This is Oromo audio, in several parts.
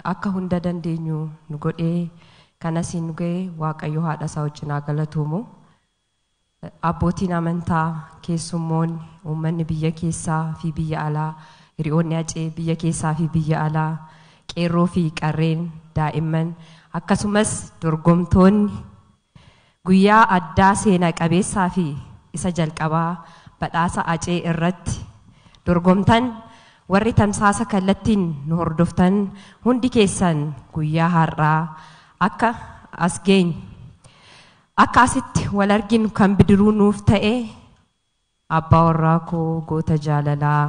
Akka hunda dandeenyu nu godhee kanas nu ga'e Waaqayyo haadha isaa wajjin haa galatoomu. Abbootiin amantaa, keessummoonni, uummanni biyya keessaa fi biyya alaa, hiriyoonni Hacee biyya keessaa fi biyya alaa, qeerroo fi qarreen, daa'imman, akkasumas dorgomtoonni guyyaa addaa seenaa qabeessaa fi isa jalqabaa badhaasa Hacee irratti dorgomtan warri tamsaasa kallattiin nu hordoftan hundi keessan guyyaa har'aa akka as geenyu akka asitti wal arginu kan bidiruu nuuf ta'e abbaa warraa koo goota jaalalaa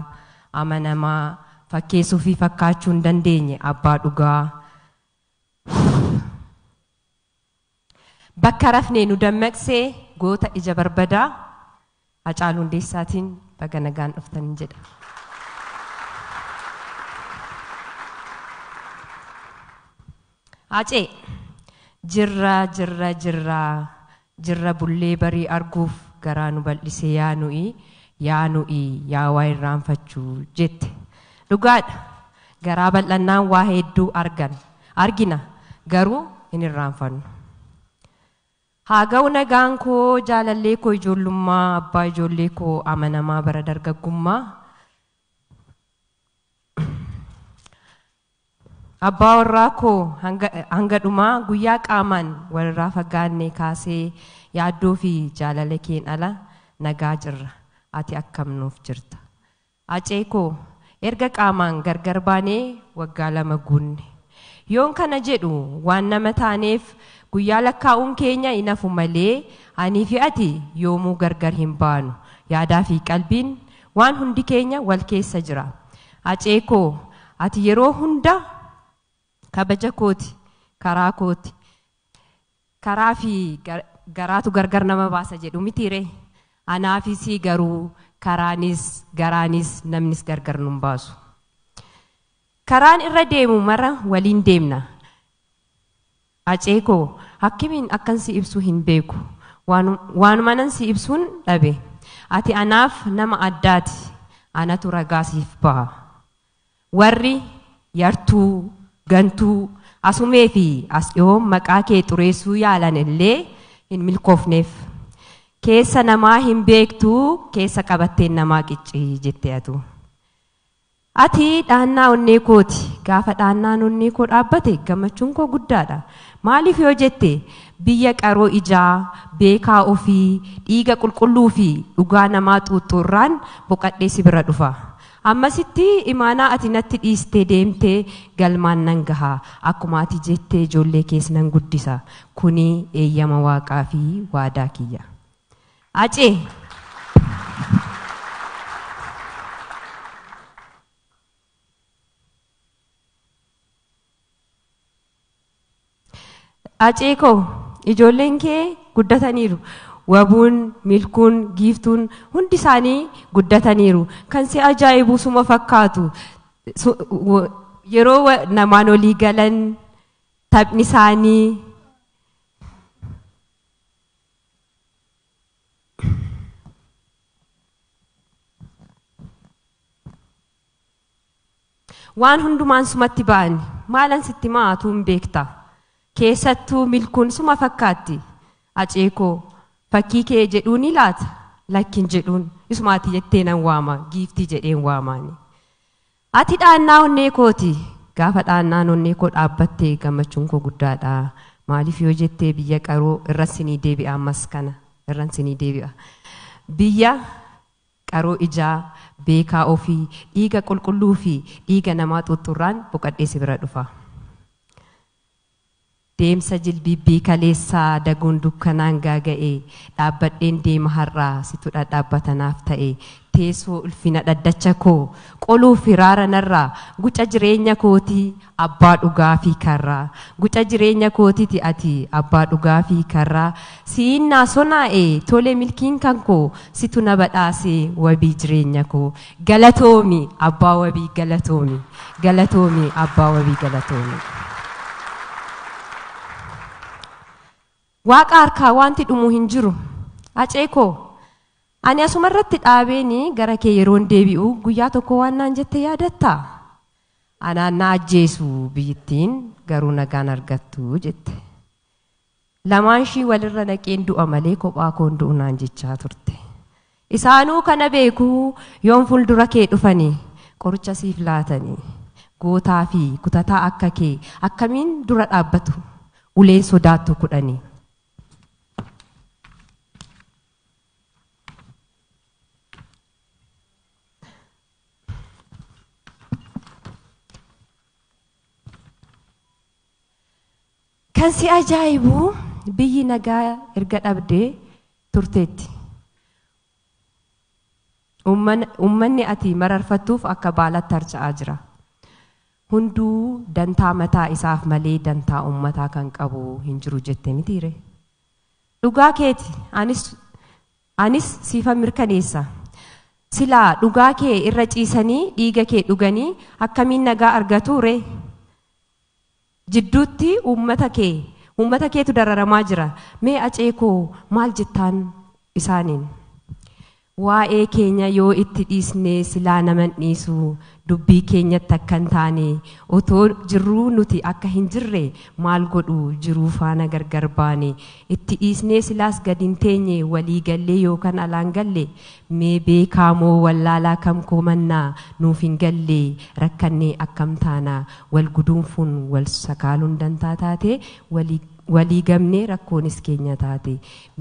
amanamaa fakkeessuu fi fakkaachuu hin dandeenye abbaa dhugaa bakka rafnee nu dammaqsee goota ija barbadaa Haacaaluu Hundeessaatiin baga nagaan dhuftan jedha. Hacee jirra jirra jirra jirra bullee barii arguuf garaa nu bal'isee yaa nuyi yaa nuyi yaa waa irraanfachuu jette. Dhugaadha. Garaa bal'annaan waa hedduu argina garuu hin irraanfannu. Haa ga'u nagaan koo jaalallee koo ijoollummaa abbaa ijoollee koo amanamaa bara dargaggummaa. Abbaa warraa koo hanga dhumaa guyyaa qaamaan walirraa fagaanne kaasee yaaddoo fi jaalala keen ala nagaa jirra. Ati akkam nuuf jirta. Hacee koo erga qaamaan gargar baanee waggaa 2 guunne. Yoon kana jedhu waan nama taaneef guyyaa lakkaa'uun keenya hin hafu malee anii fi ati yoomuu gargar hin baanu. Yaadaa fi qalbiin waan hundi keenya wal keessa jira. Hacee koo ati yeroo hunda kabaja kooti, karaa kooti, karaa fi garaatu gargar nama baasa jedhu mitiire. Anaafis garuu karaanis garaanis namnis gargar nun baasu. Karaan irra deemu mara waliin deemna. Hacee koo hakkimiin akkan si ibsu hin beeku. Waanuma nan si ibsuun dhabe. Ati anaaf nama addaati. Anatu ragaa siif baha. Warri yartuu, gantuu, asumee fi as dhiyoo maqaa kee xureessuu yaalan illee hin milkoofneef. Keessa namaa hin beektuu, keessa qabatteen namaa qiccii jettee atu. Ati dhaannaa onnee kooti. Gaafa dhaannaan onnee koo dhaabbate gammachuun koo guddaadha. Maaliif yoo jette biyya qaroo ijaa, beekaa ofii, dhiiga qulqulluu fi dhugaa namaa xuuxxurraan boqadhee si bira dhufa. Ammasitti imaanaa ati natti dhiistee deemtee galmaan nan gaha. Akkuma ati jettee ijoollee keessa nan guddisa. Kuni eeyyama waaqaa fi waadaa kiyya. Hacee. Hacee koo ijoolleen kee guddataniiru. Wabuun, milkuun, giiftuun hundi isaanii guddataniiru. Kan si ajaa'ibu suma fakkaatu. Yeroo namaan olii galan taphni isaanii waan hundumaan sumatti ba'an maalan sitti maatu hin beekta. Keessattuu milkuun suma fakkaatti. Hacee koo fakkii kee jedhuun ni laata? Lakkin jedhuun isumaati jettee nan waama giiftii jedheen waamaani. Ati dhaannaa onnee kooti. Gaafa dhaannaan onnee koo dhaabbattee gammachuun koo guddaadha. Maaliif yoo jettee biyya qaroo irra sinii deebi'a ammas kana irra sinii deebi'a. Biyya qaroo ijaa, beekaa ofii, dhiiga qulqulluu fi dhiiga namaa xuuxxurraan boqadhee si bira dhufa. Deemsa jilbibbii kaleessaa daguun dukkanaan gaaga'e dhaabbadheen deema har'aa situ dhadhaabbatanaaf ta'e teessoo ulfina dhaddacha koo qoluu firaara narraa guca jireenya kootii abbaa dhugaa fi karraa guca jireenya kootiiti ati abbaa dhugaa fi karraa siinnaa sonaa'e tole milkiin kan koo situ na badhaase wabii jireenya koo galatoomi abbaa wabii galatoomi galatoomi abbaa wabii galatoomi. Waaqa harkaa wanti dhumu hin jiru. Hacee koo ani asumarratti dhaabeeni gara kee yeroon deebi'u guyyaa tokko waan naan jette yaadattaa? Anaan na ajjeesu biyyittiin garuu nagaan argattu jette. Lamaan ishii walirra naqeen du'a malee kophaa koon du'u naan jechaa turte. Isaanuu kana beekuu yoon fuuldura kee dhufanii qoricha siif laatanii gootaa fi kutataa akka kee akkamiin dura dhaabbatu uleen sodaattu kudhanii. Kan si ajaa'ibu biyyi nagaa erga dhabdee turteetti. Uummanni ati mararfattuuf akka baalatti harca'aa jira. Hunduu dantaa mataa isaaf malee dantaa uummataa kan qabu hin jiru jettee mitiire. Dhugaa keeti anis siifa mirkaneessa. Silaa dhugaa kee irra ciisanii dhiiga kee dhuganii akkamiin nagaa argatu ree? Jidduutti uummata keetu dararamaa jira. Mee acee koo maal jettaan isaaniin? Waa'ee keenya yoo itti dhiisnee silaa naman dhiisu dubbii keenyatti akka hin taane otoo jirruu nuti akka hin jirre maal godhu jiruu faana gargar baane itti dhiisnee silaas gadi hin teenye walii gallee yookaan alaan galle mee beekaa moo wallaalaa kam koomannaa nuuf hin galle rakkannee akkam taana wal guduunfuun wal sakaaluun dantaa taate walii gamnee rakkoonis keenya taate.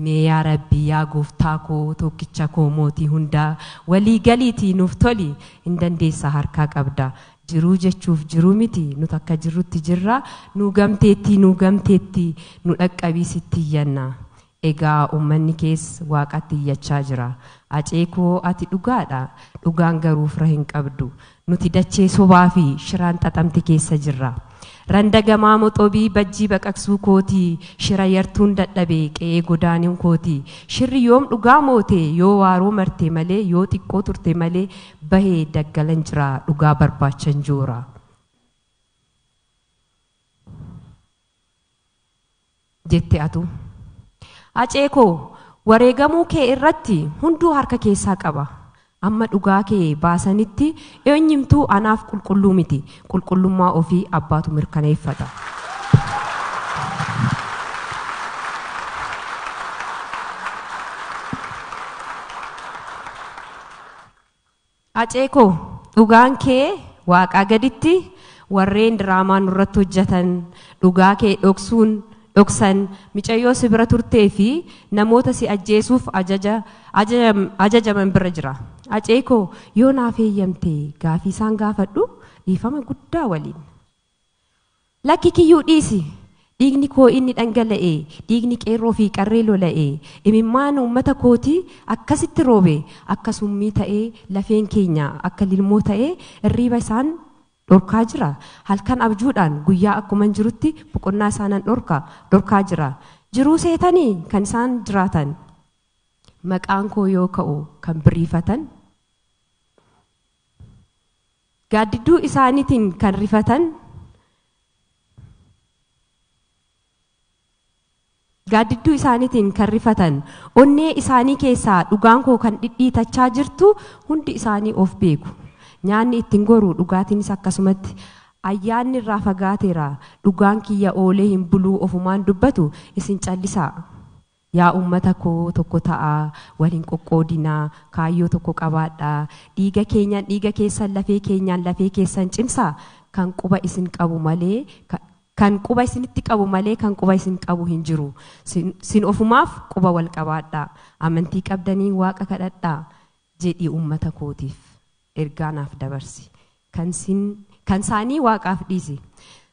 Mee yaa Rabbi yaa gooftaa koo tokkicha koo mootii hundaa walii galiitii nuuf toli hin dandeessa harkaa qabda. Jiruu jechuuf jiruu miti nuti akka jirrutti jirra nu gamteetti nu gamteetti nu dhaqqabiisitti iyyanna. Egaa uummanni kees waaqatti iyyachaa jira. Acee koo ati dhugaadha. Dhugaan garuu fira hin qabdu. Nuti dachee sobaa fi shiraan xaxamte keessa jirra. Randa gamaa moxobii bajjii baqaqsuu kootii shira yartuun dadhabee qe'ee godaaniin kootii shirri yoom dhugaa moote yoo waaroo marte malee yoo xiqqoo turte malee bahee daggalan jira dhugaa barbaachan joora. Jette atu. Acee koo wareegamuu kee irratti hunduu harka keessaa qaba. Amma dhugaa kee baasanitti eenyumtuu anaaf qulqulluu miti. Qulqullummaa ofii abbaatu mirkaneeffata. Acee koo dhugaan kee waaqaa gaditti warreen diraamaa nurratti hojjetan dhugaa kee dhoksan micayyoo si bira turtee fi namoota si ajjeesuuf ajajaman bira jira. Acee koo yoo naaf eeyyamte gaafii isaan gaafadhu dhiifama guddaa waliin. Lakki kiyyuu dhiisi. Dhiigni koo inni dhangala'e, dhiigni qeerroo fi qarree lola'e, imimmaan uummata kootii akkasitti roobe, akka summii ta'ee lafeen keenya akka lilmoo ta'ee hirriiba isaan dhorkaa jira. Halkan abjuudhaan guyyaa akkuma jirutti boqonnaa isaanan dhorkaa jira. Jiruu seetanii kan isaan jiraatan. Maqaan koo yoo ka'u kan biriifatan. Gaaddidduu isaaniitiin kan rifatan. Gaaddidduu isaaniitiin kan rifatan. Onnee isaanii keessaa dhugaan koo kan dhidhiitachaa jirtu hundi isaanii of beeku. Nyaanni ittiin goru dhugaatiinis akkasumatti ayyaanni irraa fagaateera. Dhugaan kiyya oolee hin buluu ofumaan dubbatu isin callisaa. Yaa uummata koo tokko ta'aa, waliin qoqqoodinaa, kaayyoo tokko qabaadhaa, dhiiga keenyaan dhiiga keessan lafee keenyaan lafee keessan cimsaa kan quba isin qabu malee kan quba isinitti qabu malee kan quba isin qabu hin jiru. Sin ofumaaf quba wal qabaadhaa. Amantii qabdanii waaqa kadhadhaa jedhii uummata kootiif ergaa naaf dabarsi. Kan isaanii waaqaaf dhiisi.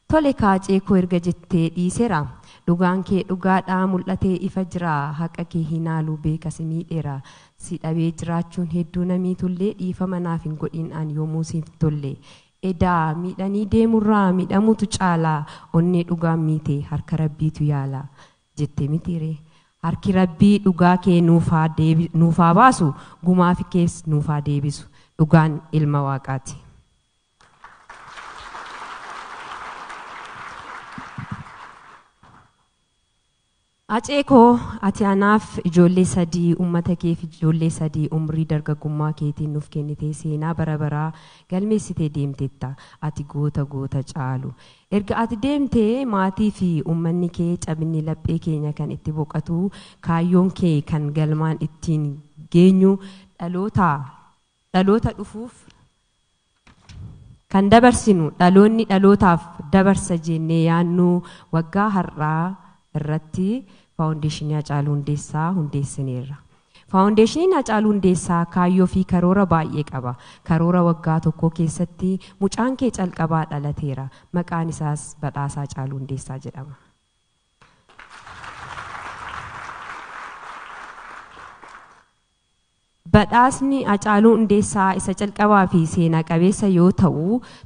Tole kaacee koo erga jettee dhiiseera. Dhugaan kee dhugaadhaa mul'atee ifa jira. Haqa kee hin haalu beeka si miidheera. Si dhabee jiraachuun hedduu namiitullee dhiifama naaf hin godhin an yoomuu siif tolle. Edaa miidhanii deemurraa miidhamuutu caalaa onnee dhugaan miite harka rabbiitu yaala jette mitiire. Harki rabbii dhugaa kee nuufaa baasu gumaa fi kees nuufaa deebisu. Dhugaan ilma waaqaati. Hacee koo ati anaaf ijoollee sadii uummata keef ijoollee sadii umrii dargaggummaa keetiin nuuf kennitee seenaa bara baraa galmeessitee deemteetta. Ati goota goota caalu. Erga ati deemtee maatii fi uummanni kee cabinni laphee keenya kan itti boqotu kaayyoon kee kan galmaan ittiin geenyu dhaloota dhufuuf kan dabarsinu dhaloonni dhalootaaf dabarsa jennee yaannu waggaa har'aa irratti faawundeeshinii Hacaaluu Hundeessaa hundeessineerra. Faawundeeshiniin Hacaaluu Hundeessaa kaayyoo fi karoora baay'ee qaba. Karoora waggaa tokko keessatti mucaan kee calqabaa dhalateera. Maqaan isaas Badhaasaa Hacaaluu Hundeessaa jedhama. Badhaasni Hacaaluu Hundeessaa isa calqabaa fi seenaa qabeessa yoo ta'u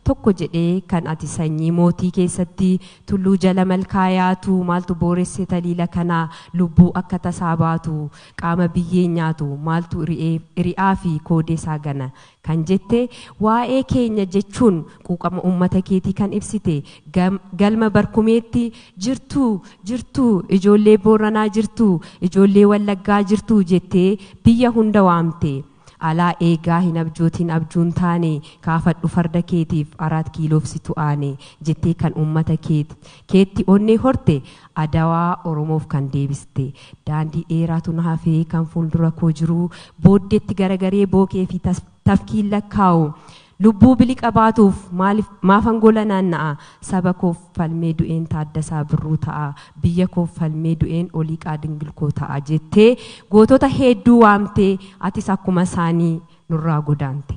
tokko jedhee kan ati sanyii mootii keessatti tulluu jala malkaa yaatu maaltu booresse taliila kanaa lubbuu akka tasaa baatu qaama biyyee nyaatu maaltu ri'aa fi koodee isaa gana kan jette waa'ee keenya jechuun quuqama uummata keetii kan ibsite galma barkumeetti jirtuu jirtuu ijoollee Booranaa jirtuu ijoollee Wallaggaa jirtuu jettee biyya hunda waamte. Alaa eegaa hin abjootiin abjuun taane kaafadhu farda keetiif 4 kiiloof situ aane jettee kan uummata keetti onnee horte adawaa Oromoof kan deebiste daandii dheeraatu na hafee kan fuuldura koo jiru booddeetti garagaree bookee fi tafkiin lakkaa'u lubbuu biliqa baatuuf maafan gola naanna'a saba koof falmee du'een Taaddasaa Birruu ta'a biyya koof falmee du'een Oliiqaa Dingilkoo ta'a jettee gootota hedduu waamtee atis akkuma isaanii nurraa godaante.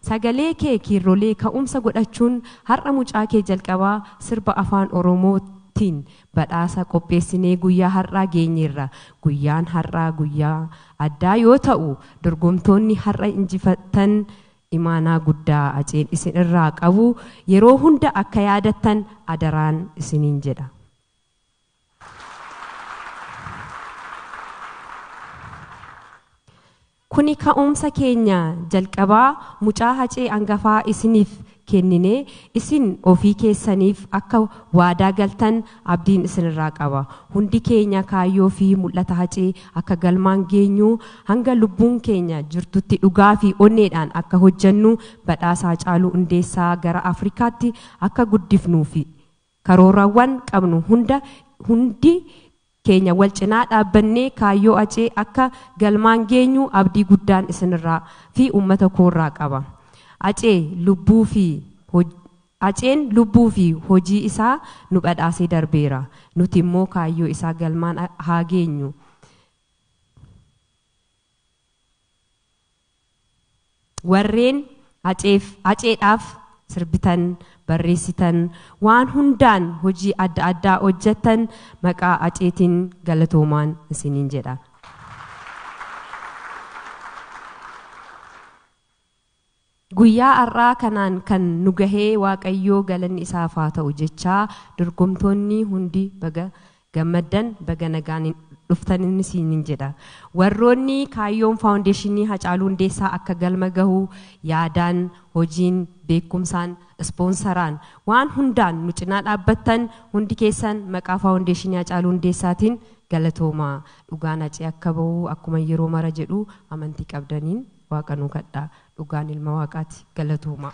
Sagalee kee kiirrolee ka'umsa godhachuun har'a mucaa kee jalqabaa sirba afaan Oromootiin badhaasa qopheessinee guyyaa har'aa geenyeerra. Guyyaan har'aa guyyaa addaa yoo ta'u dorgomtoonni har'a injifatan imaanaa guddaa Haceen isin irraa qabu yeroo hunda akka yaadattan adaraan isiniin jedha. Kuni ka'umsa keenya jalqabaa mucaa Hacee hangafaa isiniif kennine isin ofii keessaniif akka waadaa galtan abdiin isinirraa qaba. Hundi keenya kaayyoo fi mul'ata Hacee akka galmaan geenyu hanga lubbuun keenya jirtutti dhugaa fi onneedhaan akka hojjennu badhaasa Hacaaluu Hundeessaa gara Afrikaatti akka guddifnuu fi karoorawwan qabnu hundi keenya wal cinaa dhaabbannee kaayyoo Hacee akka galmaan geenyu abdii guddaan isinirraa fi uummata koorraa qaba. Haceen lubbuu fi hojii isaa nu badhaasee darbeera. Nuti immoo kaayyoo isaa galmaan haa geenyu. Warreen Haceedhaaf sirbitan, barreessitan, waan hundaan hojii adda addaa hojjetan maqaa Haceetiin galatoomaan isiniin jedha. Guyyaa har'aa kanaan kan nu gahee Waaqayyoo galanni isaaf haa ta'u jechaa dorgomtoonni hundi baga gammaddan baga nagaan dhuftan isiniin jedha. Warroonni kaayyoon faawundeeshinii Hacaaluu Hundeessaa akka galma gahu yaadaan, hojiin, beekumsaan, ispoonsaraan waan hundaan nu cinaa dhaabbattan hundi keessan maqaa faawundeeshinii Hacaaluu Hundeessaatiin galatoomaa. Dhugaan Hacee akka bahu akkuma yeroo mara jedhu amantii qabdaniin Waaqa nu kadhaa. Dhugaan ilma Waaqaati. Galatoomaa.